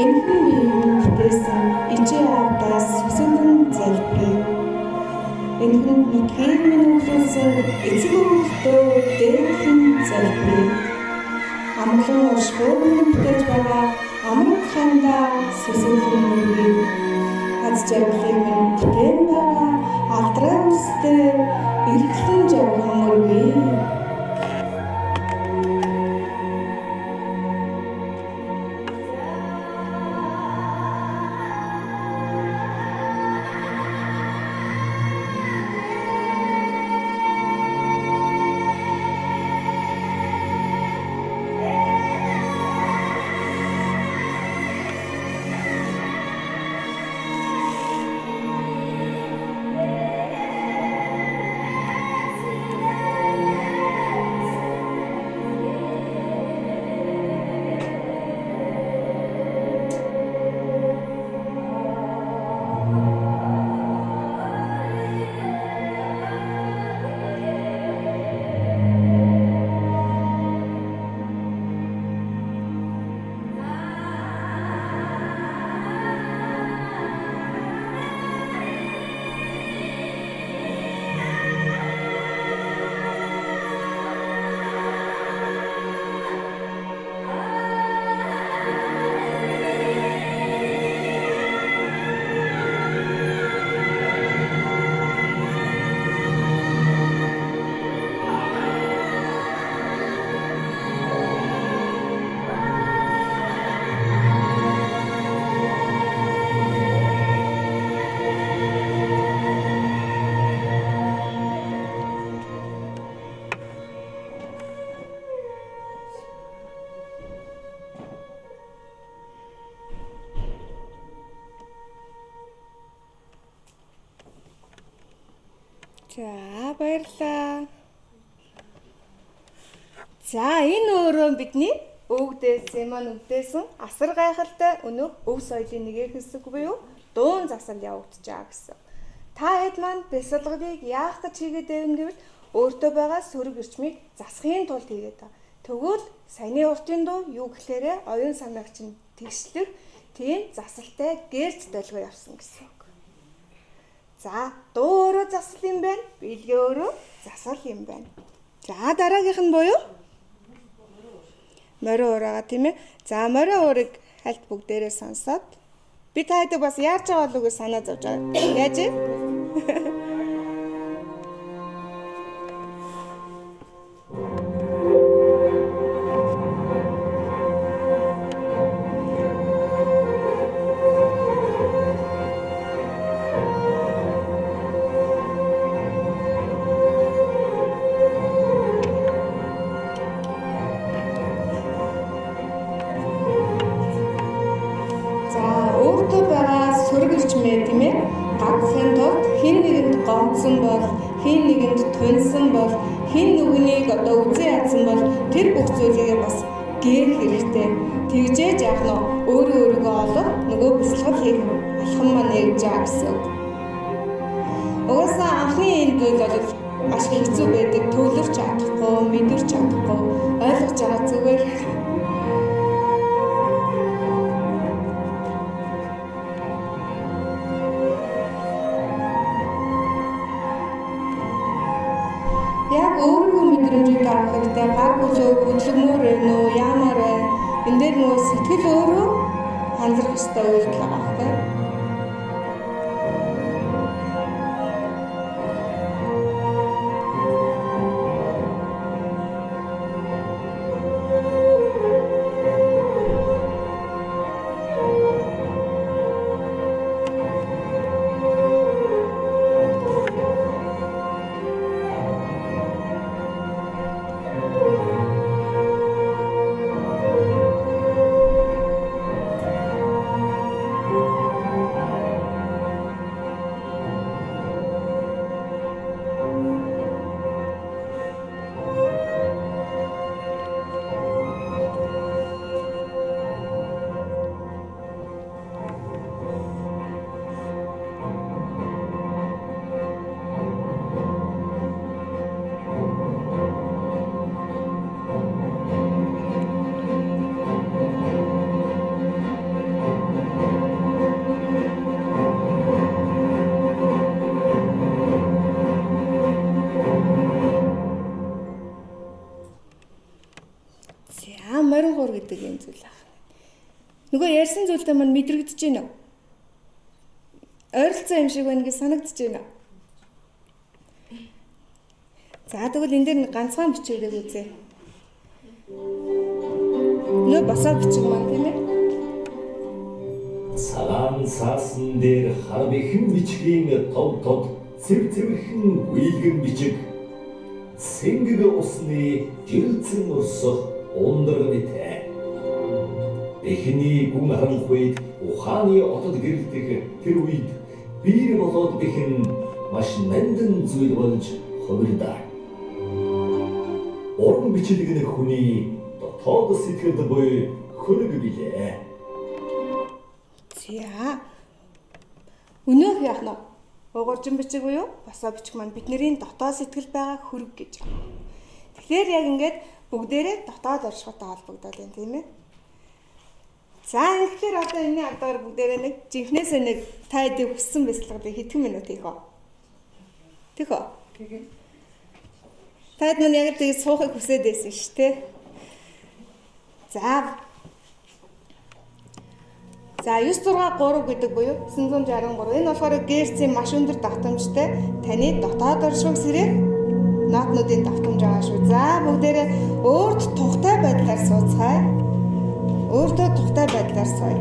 Энэхэн биеийн бүтээсэн ичээ аавдаа сүсгэлэн залбирая. Энэхэнд нутгийг минь өглөөсөн эцэг өвөлтөө дээвлэн залбирая. Амгалан оршихуйг минь бүтээж байгаа амраг хандаа сүсгэлэн мөргөе. Аз жаргалыг минь бүтээн байгаа алдраа үстэй эрхлэн жарган мөргөе. За, баярлалаа. За, энэ өөрөө бидний өвгдээсэн маань өвдөөсөн асар гайхалтай өнөөх өв соёлын нэг хэсэг буюу дуун засал явагдчихаа гэсэн. Та хэд маань бясалгалыг яах гэж хийгээд байв гэвэл өөртөө байгаа сөрөг эрчмийг засахын тулд хийгээд байгаа. Тэгвэл саяны уртын дуу юу гэхлээрэ оюун санааг чинь тэгшлэх тийм засалтай гэрч долгио явсан гэсэн үг. За, дуу өөрөө засал юм байна. Биелгээ өөрөө засал юм байна. За, дараагийнх нь буюу морин уураа, тийм ээ. За, морин уурыг хальт бүгдээрээ сонсоод би та хэд бас яаж байгаа болов уу гэж санаа зовж байгаа. Яаж вэ? За, өөртөө байгаа сөрөг эрчмээ, тийм ээ, гагцхын тулд хэн нэгэнд гомдсон бол, хэн нэгэнд тунсан бол, хэн нүгнийг одоо үзэн ядсан бол тэр бүх зүйлийг бас гээх хэрэгтэй. Тэгжээж яах нь өөрөө өөрийгөө олох нөгөө бясалгал хийх алхам маань ирж байгаа гэсэн үг. Угаасаа анхны энэ зүйл бол маш хэцүү байдаг. Төвлөрч чадахгүй, мэдэрч чадахгүй, ойлгож байгаа зүгээр. Яг өөрийнхөө мэдрэмжийг авах хэрэгтэй. Гар хөлөө хөдөлгмөр байна уу, яамаар байна. Энэ дээр нөгөө сэтгэл өөрөө ханзарх ёстой үйлдэл байгаа байхгүй. гэдэг юм зүйл байна. Нөгөө ярьсан зүйлдээ маань мэдрэгдэж байна уу? Ойролцоо юм шиг байна гэж санагдаж байна уу? За тэгвэл энэ дээр ганцхан бичвэрийг үзье. Нөө босоо бичиг маань тийм ээ. Цагаан цаасан дээр хар бэхэн бичгийн тов тод цэв цэвэрхэн гүйлгэн бичиг цэнгэг усны жирэлцэн урсах ундраг мэт. Бэхний гүн харанхуйд ухааны отод гэрэлтэх тэр үед биер болоод бэхэн маш нандин зүйл болж хувирдаа. Уран бичлэг нь хүний дотоод сэтгэлд буй хөрөг билээ. За. Өнөөх яах нь? Угууржин бичиг буюу босоо бичиг маань бидний дотоод сэтгэл байгаа хөрөг гэж байна. Тэгэхээр яг ингээд бүгдээрээ дотоод оршихуйтай холбогдоод байна, тийм ээ. За тэгэхээр одоо энэний ардаар бүгдээрээ нэг жинхнээсээ нэг та хэдийг хүссэн бясалгалыг хэдхэн минут хийх вэ? Тэгэх үү? Тэгээ. Таад мань яг л тийг суухыг хүсээд байсан шүү дээ. За. За 963 гэдэг буюу 963. Энэ болохоор Герцийн маш өндөр давтамжтай таны дотоод оршихуйг сэрээх нотнуудын давтамж байгаа шүү. За бүгдээрээ өөрт тухтай байдлаар сууцгаая. Өөртөө тухтай байдлаар сууя.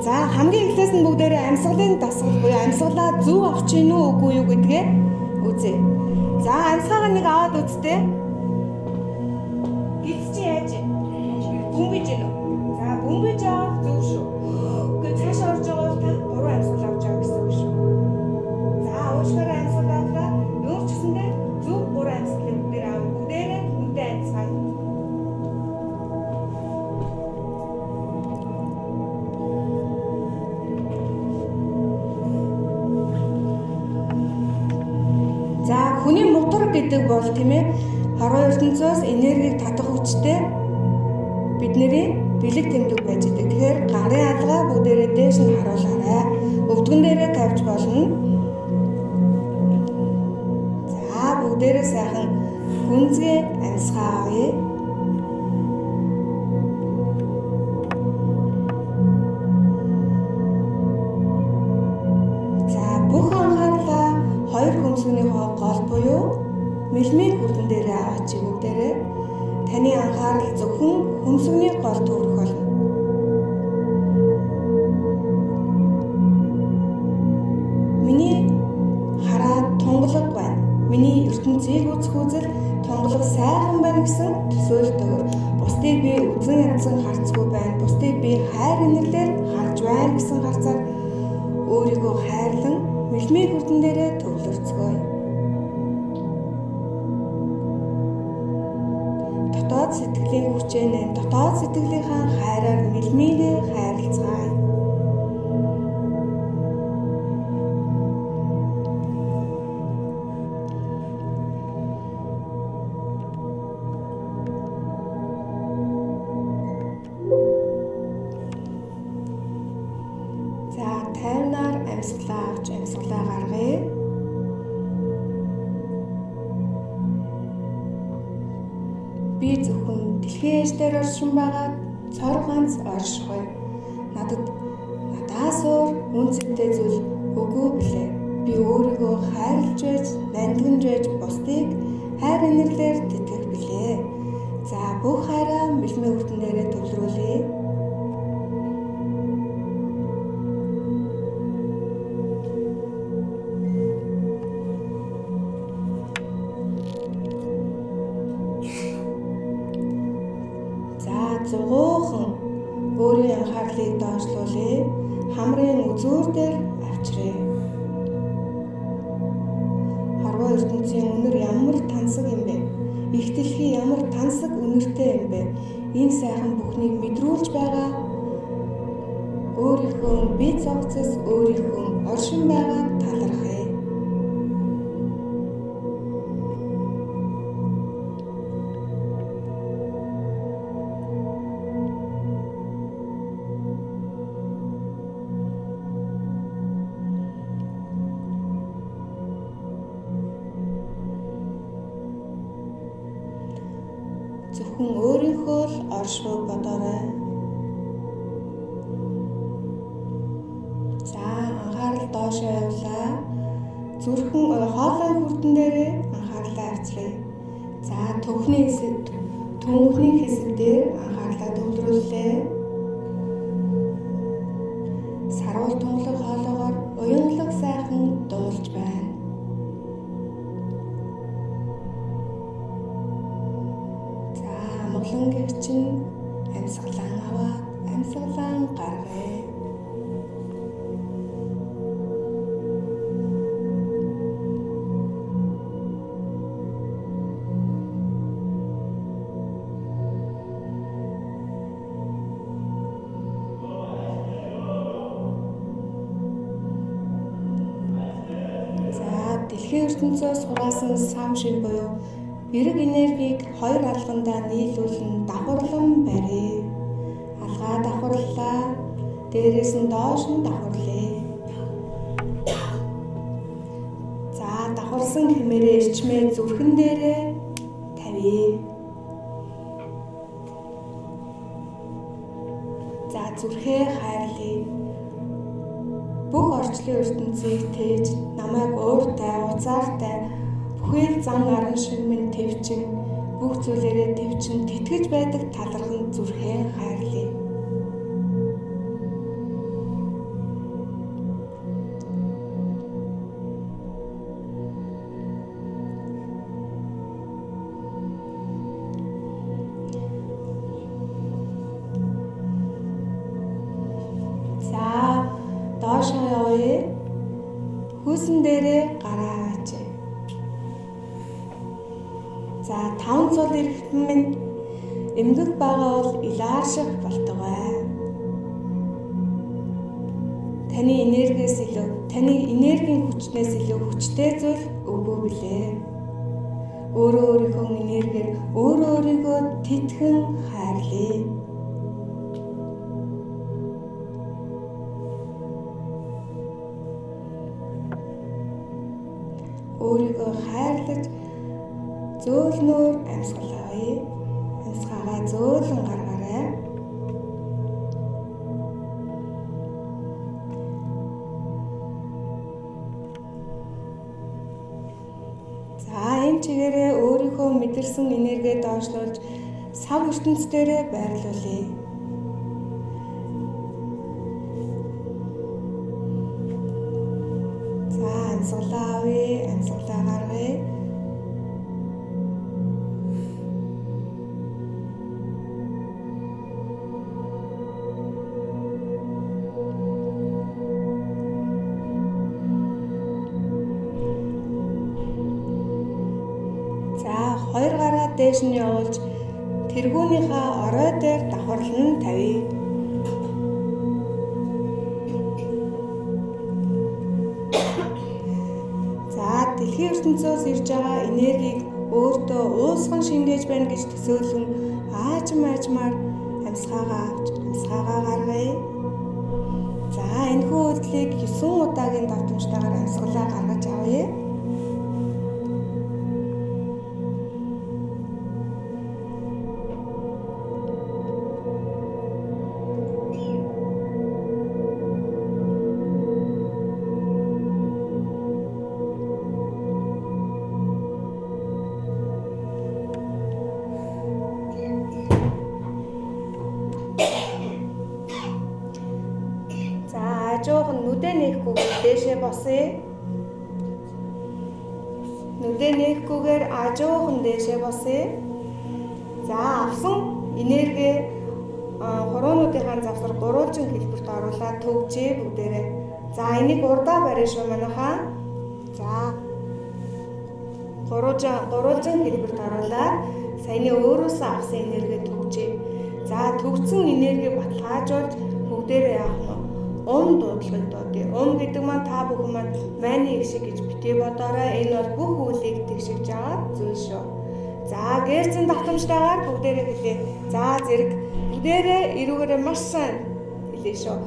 За хамгийн эхлээс нь бүгдээрээ амьсгалын дасгал буюу амьсгалаа зөв авч ийн үү үгүй юу гэдгээ үзье. За амьсгалаа нэг аваад үзтээ. Гиз чи яаж вэ? Бөмбөж гэнэ үү? За бөмбөж аваад зөв шүү. Гэхдээ цаашаа орж байгаа бол та буруу амьсгал авч байгаа гэсэн үг шүү. За уушгаараа амьсгал авлаа. Юу ч гэсэндээ зөв буруу амьсгалыг бүгдээр аав. Бүгдээрээ нүдэ амьсгаая. За хүний мотор гэдэг бол тийм ээ хорвоо ертөнцөөс энергийг татах хүчтэй бидний бэлэг тэмдэг байж байгаа. Тэгэхээр гарын алгаа бүгдээрээ дээш нь харуулаарай. Өвдгөн дээрээ тавьж болно. За бүгдээрээ сайхан гүнзгий амьсгаа авъя. За бүх анхаарлаа хоёр хөмсгнийхөө гол буюу мэлмийн хүрдэн дээрээ аваачих бүгдээрээ. Таны анхаарал зөвхөн хөмсгний гол төвлөрөх болно. Миний хараа тунгалаг байна. Миний ертөнцийг үзэх үзэл тунгалаг сайхан байна гэсэн төсөөлт өгөр. Бусдыг би үзэн янзан харцгүй байна. Бусдыг би хайр инэрлээр харж байна гэсэн харцаар өөрийгөө хайрлан мэлмийн хүрдэн дээрээ төвлөрцгөөе. Дотоод сэтгэлийн хүчээнээ, дотоод сэтгэлийнхаа хайраар мэлмигээ хайрлцгаая. За тайвнаар амьсгалаа авч амьсгалаа гаргая. Би зөвхөн дэлхийн ээж дээр оршин байгаа цор ганц оршихуй. Надад надаас өөр үн цэнтэй зүйл үгүй билээ. Би өөрийгөө хайрлаж байж, нандинж байж бусдыг хайр инэрлээр тэтгэх билээ. За бүх хайраа мэлмийн хүрдэн дээрээ төвлөрүүлье. За зугуухан өөрийн анхаарлыг доошлуулъя. Хамрын үзүүр дээр авчирээ. Хорвоо ертөнцийн үнэр ямар тансаг юм бэ? Их дэлхий ямар тансаг үнэртэй юм бэ? Энэ сайхан бүхнийг мэдрүүлж байгаа өөрийнхөө бие цогцос өөрийнхөө оршин байгаа талархъя. Зөвхөн өөрийнхөө л оршихуйг бодоорой. За, анхаарал доошоо явуулаа. Зүрхэн хоолойн хүрдэн дээрээ анхаарлаа авчиръя. За, төвхний хэсэг, түнхний хэсэг дээр анхаарлаа төвлөрүүллээ. Саруул тунгалаг хоолоогоор уянгалаг сайхан дуулж байна. За, амгалан гэрчин амьсгалан аваад амьсгалан гаргая. Дэлхийн ертөнцөөс хураасан сам шив буюу эрэг энергийг хоёр алгандаа нийлүүлэн давхарлан барья. Алгаа давхарлаа. Дээрээс нь доош нь давхарлая. За, давхарсан хэмээрээ эрчмээ зүрхэн дээрээ тавья. За, зүрхээ хайрлая. Бүх орчлон ертөнцийг тээж намайг ууртай, уцаартай, бүхэл зан аран шиг минь төвчин, бүх зүйлээрээ төвчин тэтгэж байдаг талархан зүрхээ хайрлая. За, доошоо явъя. Хүйсэн дээрээ гараа аваачъя. За, 5 цул эрхтэн минь эмгэг байгаа бол илаарших болтугай. Таны энергиэс илүү, таны энергийн хүчнээс илүү хүчтэй зүйл үгүй билээ. Өөрөө өөрийнхөө энергиэр өөрөө өөрийгөө тэтгэн хайрлая. Өөрийгөө хайрлаж зөөлнөөр амьсгал авъя. Амьсгаагаа зөөлөн гаргаарай. За, энэ чигээрээ өөрийнхөө мэдэрсэн энергиэ доошлуулж сав ертөнц дээрээ байрлуулъя. За, амьсгалаа авъя, амьсгалаа гаргая. За, хоёр гараа дээш нь явуулж тэргүүнийхээ орой дээр давхарлан тавья. За, дэлхийн ертөнцөөс ирж байгаа энергийг өөртөө уусган шингээж байна гэж төсөөлөн аажим аажмаар амьсгаагаа авч амьсгаагаа гаргая. За, энэхүү үйлдэлийг 9 удаагийн давтамжтайгаар амьсгалаа гаргаж авъя. За, ажуухан нүдэ нээхгүйгээр дээшээ босъё. Нүдэ нээхгүйгээр ажуухан дээшээ босъё. За, авсан энерги хуруунуудынхаа завсар гурвалжин хэлбэрт оруулаад төгжээ бүгдээрээ. За, энийг урдаа барина шүү манайхаа. За, гурвалжин хэлбэрт оруулаад саяны өөрөөсөө авсан энерги төгжээ. За, төгсөн энергийг баталгаажуулж бүгдээрээ яах нь ум дуудлагыг дуудъя. Ум гэдэг маань та бүхэн маань майны их шиг гэж битгий бодоорой. Энэ бол бүх үйлийг тэгшиж байгаа зүйл шүү. За, гэрцэн давтамжтайгаар бүгдээрээ хэлье. За, зэрэг бүгдээрээ эрүүгээрээ маш сайн хэлье шүү.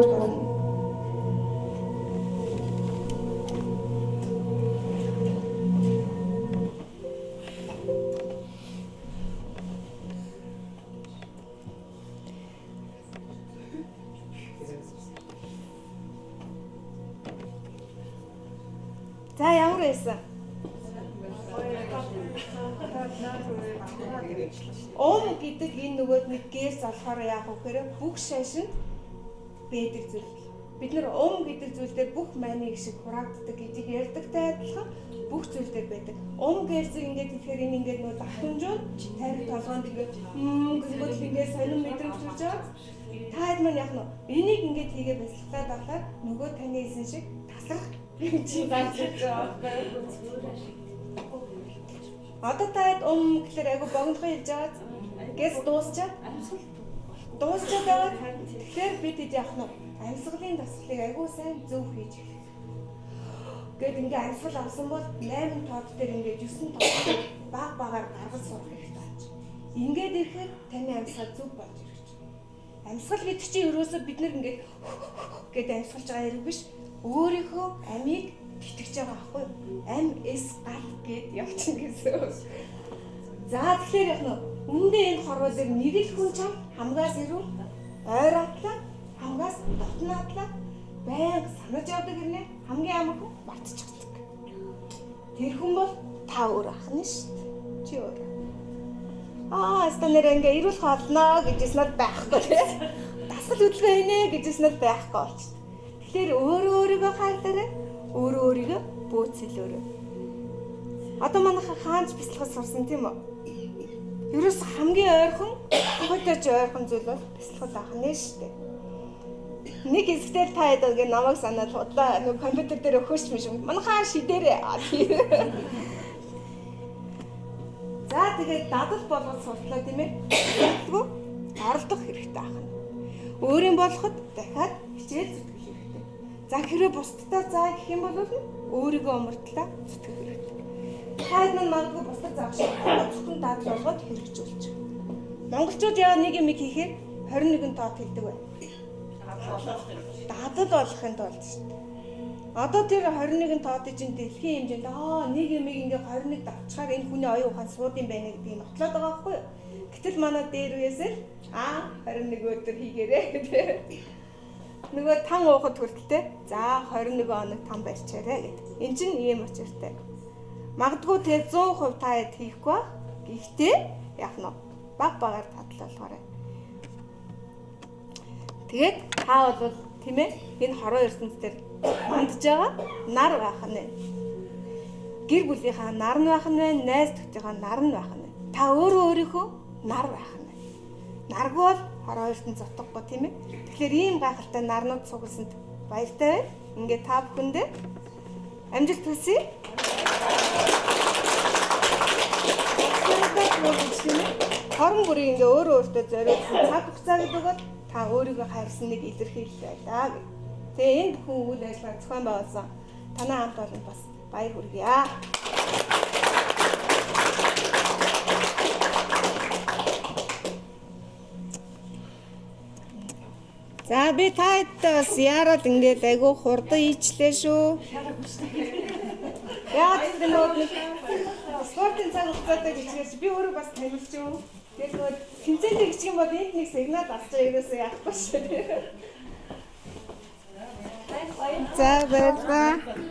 болно. За ямар байсан? Ом гэдэг энэ нөгөөд нэг гэрс болохоор яах вэ гэхээр бүх шашинд байдаг зүйл. Бид нар ом гэдэг зүйл дээр бүх майныг шиг хураагддаг гэж ярьдагтай адилхан бүх зүйл дээр байдаг. Ом гэрсийг ингээд хэлэхээр энэ ингээд нөгөө давтамжууд тарих толгоонд ингээд гингүүт ингээд сонин мэдрэмж төрж байгаа. Та хэд маань яах нь энийг ингээд хийгээ бясалгалаа давлаад нөгөө таны хэлсэн шиг тасрах юм чи болж байгаа байхгүй. Одоо та хэд ом гэхэлэр айгу богинохоо хэлж байгаа. Гэс дуусчаад дуусчаад байгаа. Тэгэхээр бид хэд яах нь амьсгалын дасгалыг айгу сайн зөв хийж эхлэх. Гэт ингээ амьсгал авсан бол 8 тоод дээр ингээд 9 тоод баг багаар гаргаж сурах хэрэгтэй болж. Ингээд ирэхээр таны амьсгал зөв болж ирэх. Амьсгал гэдэг чинь ерөөсөө бид нар ингээд гэд амьсгалж байгаа хэрэг биш. Өөрийнхөө амийг тэтгэж байгаа байхгүй юу? Ам эс гал гэд явчихна гэсэн үг. За тэгэхээр яг нь үндэ энэ хорвоо дээр нэг л хүн чам хамгаас ирв ойр атлаа хамгаас дотн атлаа байнга санаж явдаг гэрнэ хамгийн амар хүн мартчихдаг. Тэр хүн бол та өөр ах нь шүү дээ. Чи өөр. Аа, ста нэр ингээ эрүүл хоолноо гэжсэн нь байхгүй тий. Дасгал хөдөлгөөн хийнэ гэжсэн нь байхгүй болчихсон. Тэгэхээр өөрөө өөрийгөө хайрлаарай, өөрөө өөрийгөө бөөцөлөөрэй. Одоо манайхан хаанч бясалгал сурсан тийм үү? Ерөөс хамгийн ойрхон, хойдож ойрхон зүйл бол бясалгал ах нэ шүү дээ. Нэг хэсэгтээ та хэд ингээ намайг санаад худлаа нөгөө компьютер дээр өхөш юм шиг. Манайхан шидээрээ. За тэгээд дадал болгож суртлаа тийм ээ. Дадалгүй оролдох хэрэгтэй ах нь. Өөрийн болоход дахиад хичээл зүтгэх хэрэгтэй. За хэрвээ бусдтай заа гэх юм бол өөрийгөө омортлаа зүтгэх хэрэгтэй. Таад нь магадгүй бусдад заах шиг зөвхөн дадал болгоод хэрэгжүүлж. Монголчууд яа нэг юм хийхээр 21 тоод хэлдэг бай. Дадал болохын тулд шүү дээ. Одоо тэр 21 тоодын чинь дэлхийн хэмжээнд нэг юмыг ингээ 21 давчхаар энэ хүний оюун ухаан сууд юм байна гэдгийг нотлоод байгаа байхгүй юу? Гэтэл манай дээр үеэс л 21 өдөр хийгээрэй гэдэг. Нөгөө тан уухад хүртэл за 21 хоног тан барьчаарэ гэдэг. Эн чинь ийм учиртай. Магадгүй тэр 100% та хэд хийхгүй байх. Гэхдээ яах нь баг багаар тадлаа болохоор. Тэгээд та бол тийм ээ энэ хороо ертөнцийн мандж байгаа нар байх нь. Гэр бүлийнхаа нар нь байх нь байна, найз нөхдийнхаа нар нь байх нь. Та өөрөө өөрийнхөө нар байх нь. Наргүй бол хороо ертөнц утгагүй тийм ээ. Тэгэхээр ийм гайхалтай нарнууд сугалсанд баяртай байна. Ингээд та бүхэндээ амжилт хүсье. Хорон бүрийг ингээ өөрөө өөртөө зориулсан цаг хугацаа гэдэг бол та өөрийгөө хайрсан нэг илэрхийлэл байлаа гэх. Тэгээ энэ бүхэн үйл ажиллагаа зохион байгуулсан танай хамт олонд бас баяр хүргье. За би та хэд бас яарад ингээд айгүй хурдан ичлээ шүү. Яагаад гэвэл нөгөө нэг спортын цаг хугацаатай хичээж би өөрөө бас танилж юу. Тэгээд нөгөө тэмцээнтэй хичээх юм бол энд нэг сигнал авч байгаа ерөөсөө яахгүй шүү. За баярлалаа.